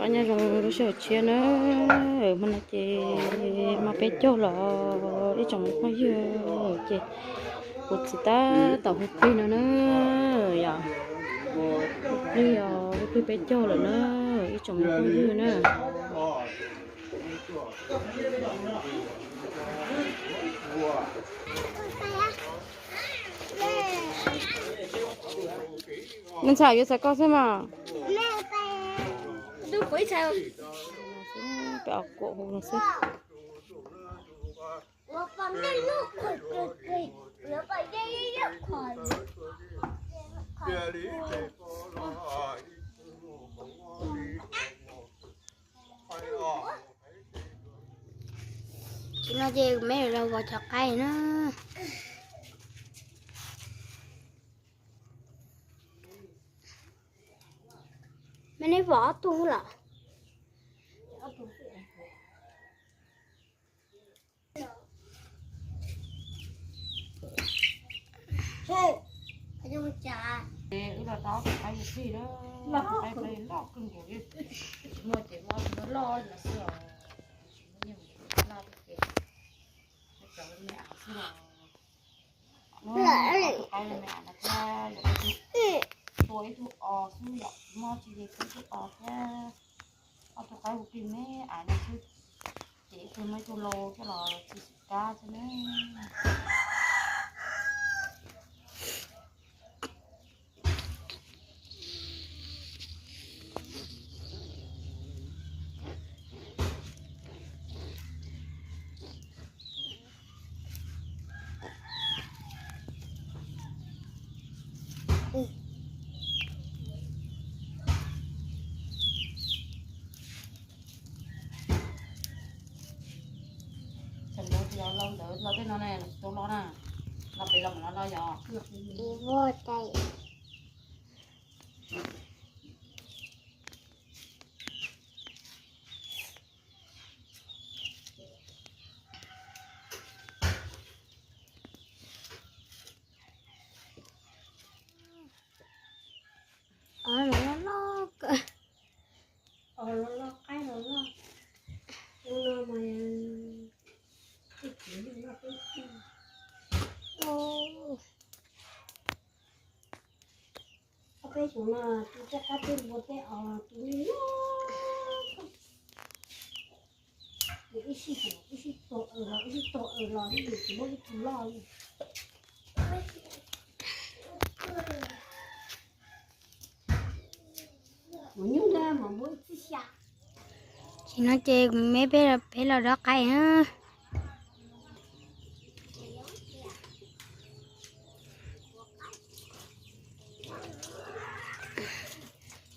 Nyob zoo lub sij hawm tshiab na, hmo no ces hmo peb caug los ib tsoom phooj ywg, ces kuv txiv tab tom hu plig no na, yog hu plig, hu plig peb caug lawm na, ib tsoom phooj ywg na. Me ntxhais yuav txais koj xwb mas. Peb ob kuam hu no xwb. Tsis no ces me los vov cov qaib na. Me neb vov ob tug lawm. Wb los dob tus qaib mus plig na, tus qaib ple loj kawg nkaus li, tsis muaj ces muab tus loj loj no xwb os, tsis muaj nyiaj mus loj ces cov me av xwb los. Tus qaib me av no thiab yom, tua ib tug os xwb yom, tsis muaj tsis li tua ib tug os thiab. Ob tug qaib hu plig me av no xwb, ces ib tug muaj ib tug lau coj los txiv xim kab xwb na. Tseem lau ntawd los tej no ne, tsis tau los na, los pem los mam los los yog. Os los loj loj, os los loj, qaib los loj, tus no mas ob peb xyoos no tus tej qaib tej npua tej os tus me me, ib sij ib sij tuag los ib sij tuag los ib yam tsis muaj ib tug loj li. Tsis no ces me peb los dob qaib na.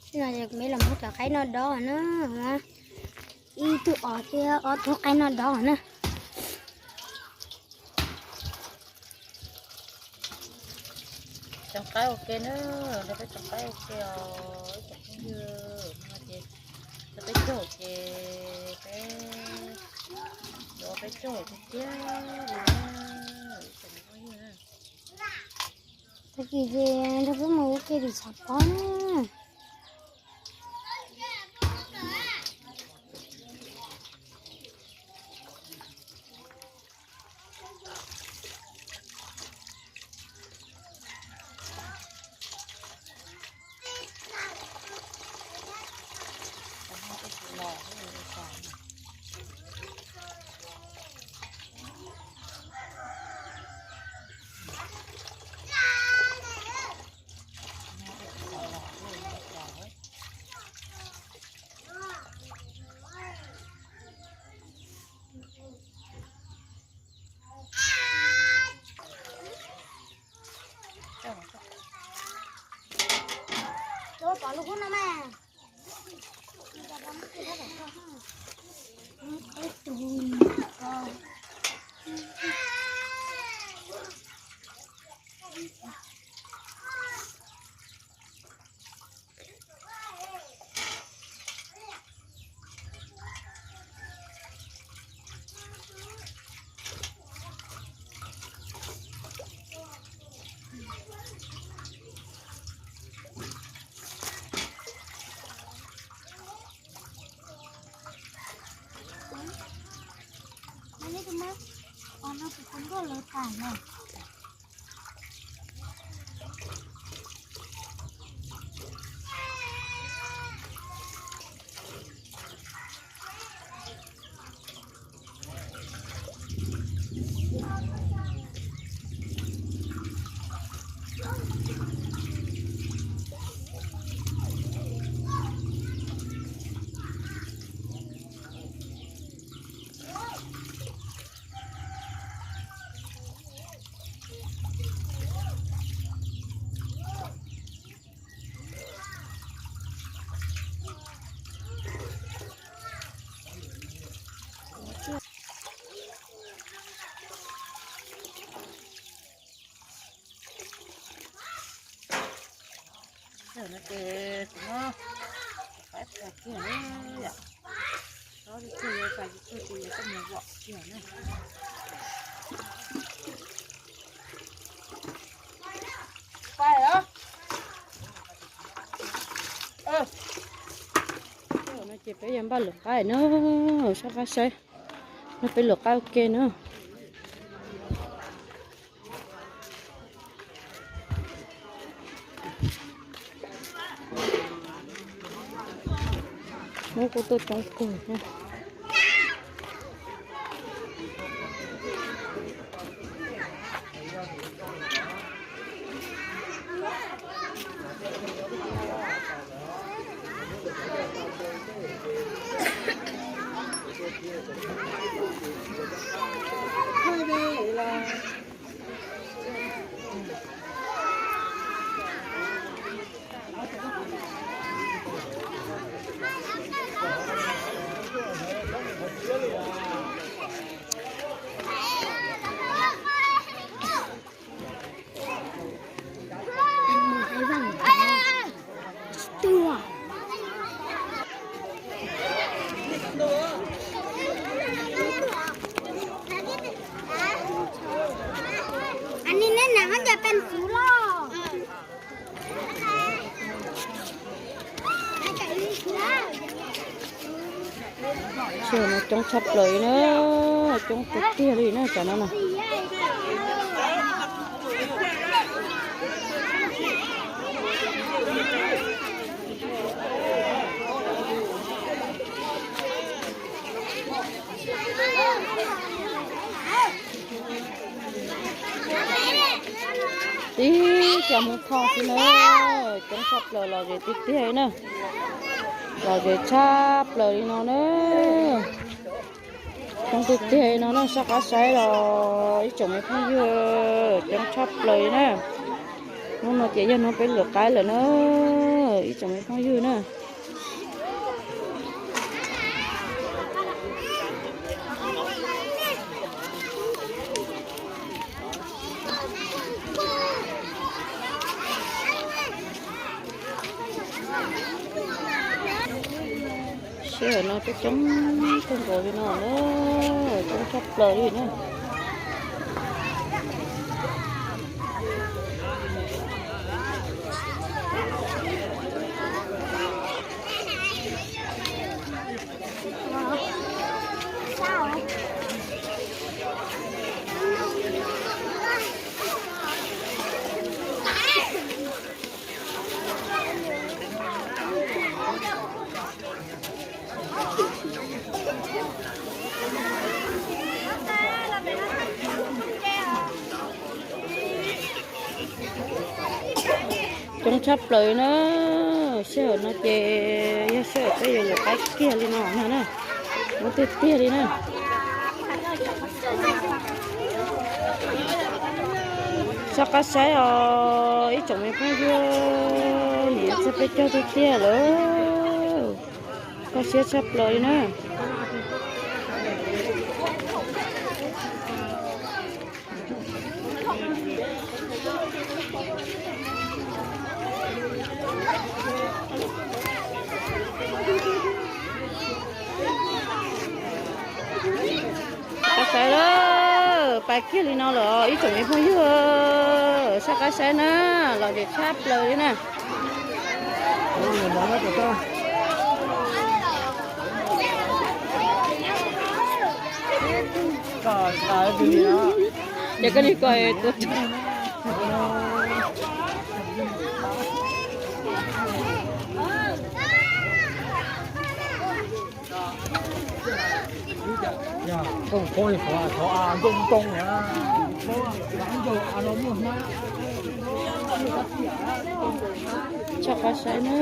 Tsis no ces me los muab cov qaib no dob na. Ib tug os thiab ob tug qaib no dob na. Tsoom qaib ua ke na, nrog peb tsoom qaib ua ke os ib tsoom phooj ywg. No ces nrog peb caug ces peb yuav peb caug tiag tiag li na, ib tsoom phooj ywg na. Tag kis ces nrog peb mus ua ke tim tshav pob na. Sij hawm no ces kuv muab qaib pais kiag yom. Tsob tiag tiag, pais tsis tsuag ces yuav coj mus vom kiag na. Pais os. Sij hawm no ces peb yuav npaj luam qaib na, soj qab saib. No peb luam qaib ua ke na. Muab kuj tuaj coob kawg thiab. Anws neb nam hab ncas pes xwb los. Sij hawm no coob tshaj plaws li na, coob tiag tiag li na cov no na. Tib cov hmoov phoj xwb na, coob tshaj plaws los ze tiag tiag li na. Los ze tshaj plaws li no na. Coob tiag tiag li no na, soj qab saib los ib tsoom me phooj ywg, coob tshaj plaws li na. Hnub no ces yog hnub peb luam qaib lawm na, ib tsoom me phooj ywg na. Sij hawm no coob coob kawg nkaus li no na, coob tshaj plaws li na. Coob tshaj plaws na, sij hawm no ces yog sij hawm peb yuav luam qaib kiag li no na, muaj tiag tiag li na. Soj qab saib os ib tsoom me phooj ywg, niam txiv peb caug tiag tiag lawm, kho siab tshaj plaws li na. Qab saib lawm, pais kiag li no lawm ib tsoom me phooj ywg, soj qab saib na, los ze tshaj plaws li na. Ces koj li ko tus Tso qab saib na,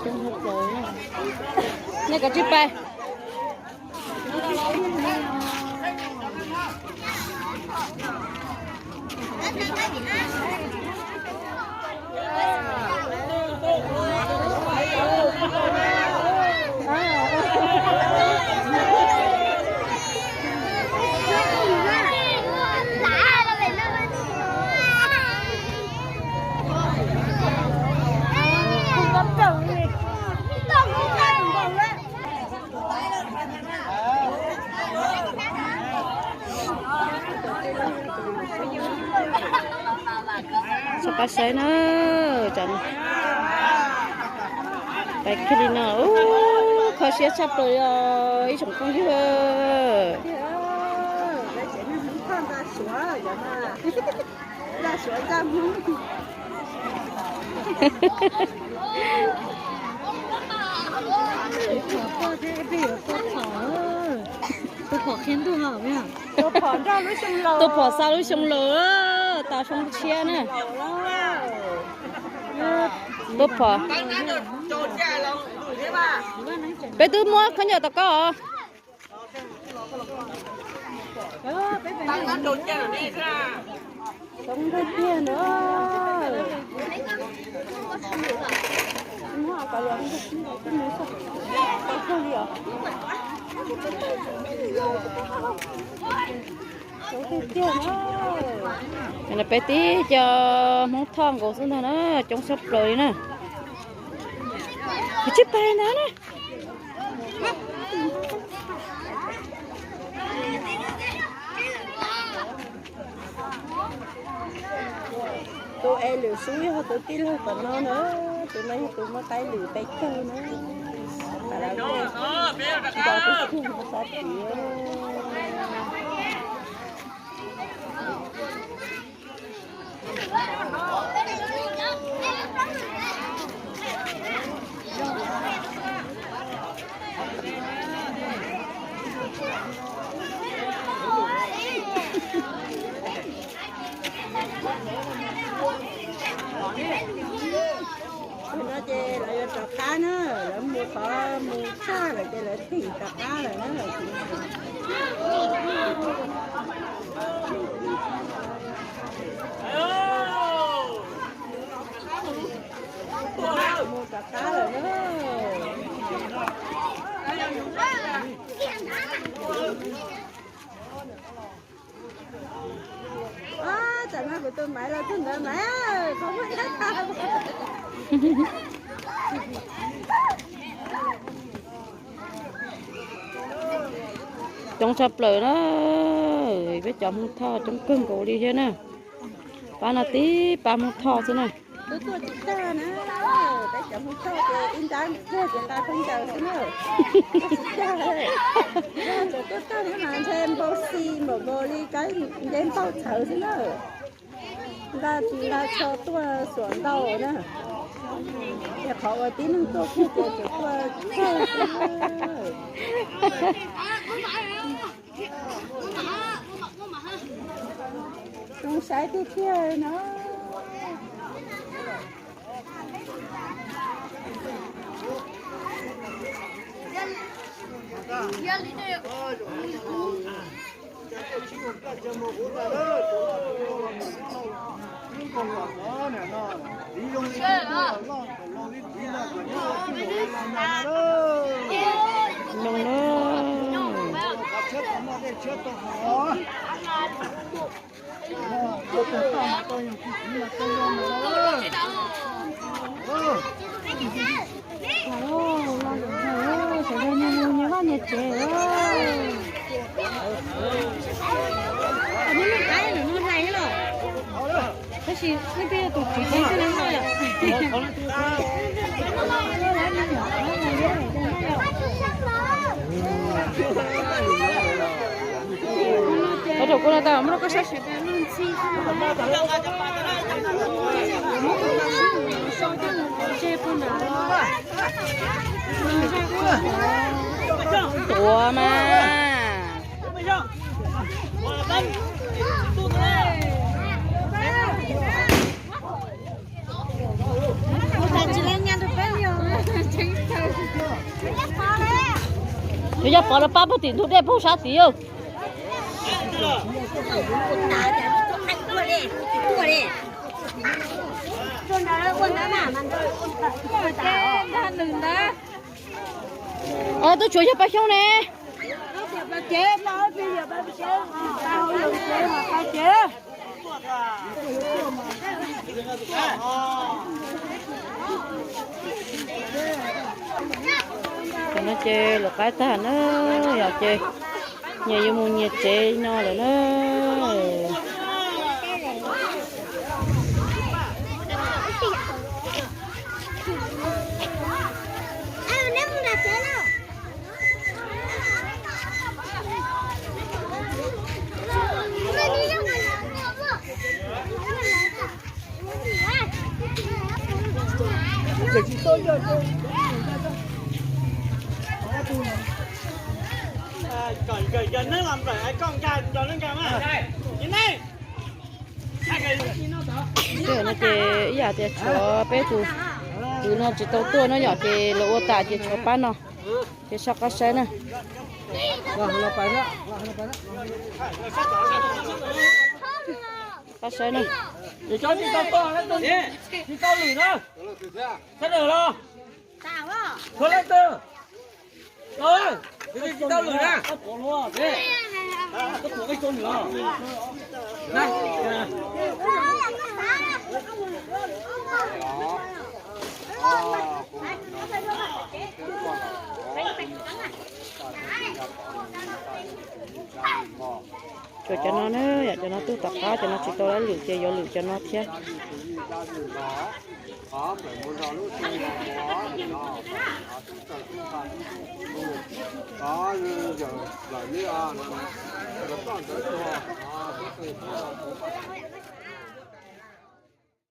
coob hauv plaws. Nej kav tsij pais. Txhob qab saib na, pais kiag li no, kho siab tshaj plaws os ib tsoom phooj ywg. Tua phom qhia ntuj os. Tua phom xa lub xyoo laus, tas xyoo tshiab na. Tua phom. Peb twb muab khaub ncaws tom koj os. Peb tib co Hmoob Thoj nkaus xwb ntag na, coob tshaj plaws li na. Kuv tsis pais ntag na. Tus es lwm xub yog tus tij laug tom no na, tus no yog tus muaj qaib lwm peb caug na. Nco tus tij mus xav tias Tus no ces lawv yuav rov qab na, lawv mus qhov mus tshaj lawm ces lawv thim rov qab lawm na. Mus rov qab lawm na. Tam no kuv tus Maiv los txog ntawd Maiv, qhov muaj nyab tag. Coob tshaj plaws na, peb cov Hmoob Thoj coob kawg nkaus li thiab na. Pab no tib pab Hmoob Thoj xwb na. Tuaj tuaj tsis tag na, peb cov Hmoob Thoj ces ib nrab kiag ces nqa khaub ncaws xwb na. Tuaj tsis tag, yog tseem tuaj tag thiab mas ntshe npau xi npaum nkaus li kab nce npau txhawv xwb na. Nqa nqa tsho tuaj xuas ntau na. Ces qhov uas tib neeg tuaj kiag ces tseem tuaj tag xwb na. Zoo saib tiag tiag no. Noo na. Sawv daws nyias mus nyias vaj nyias tsev. Tab sis nej peb tus txiv tsev xwb na. Ua rau kuv no tau muab rau koj saib sawv daws. Tuav mas. Tus yog pov los pab puag tim ntug dej puag sab tid. Twb tsuas yog pab xyoob ne. Tam no ces lawv qaib tag na, yog ces nyias yuav mus nyias tsev no lawm na. Tej no ces ib yam tias tshuav peb tus kwv no tsis tau tuaj no yom, ces lawv ua tas ces tshuav pab no, ces soj qab saib na. Qab saib na. Tsis tau lwm na. Sawv daws los. Tshuav leej twg? Tsis tau lwm na. Tshuav cov no na, yog cov no tuaj tom qab, cov no tsis tau lwm ces yuav lwm cov no thiab.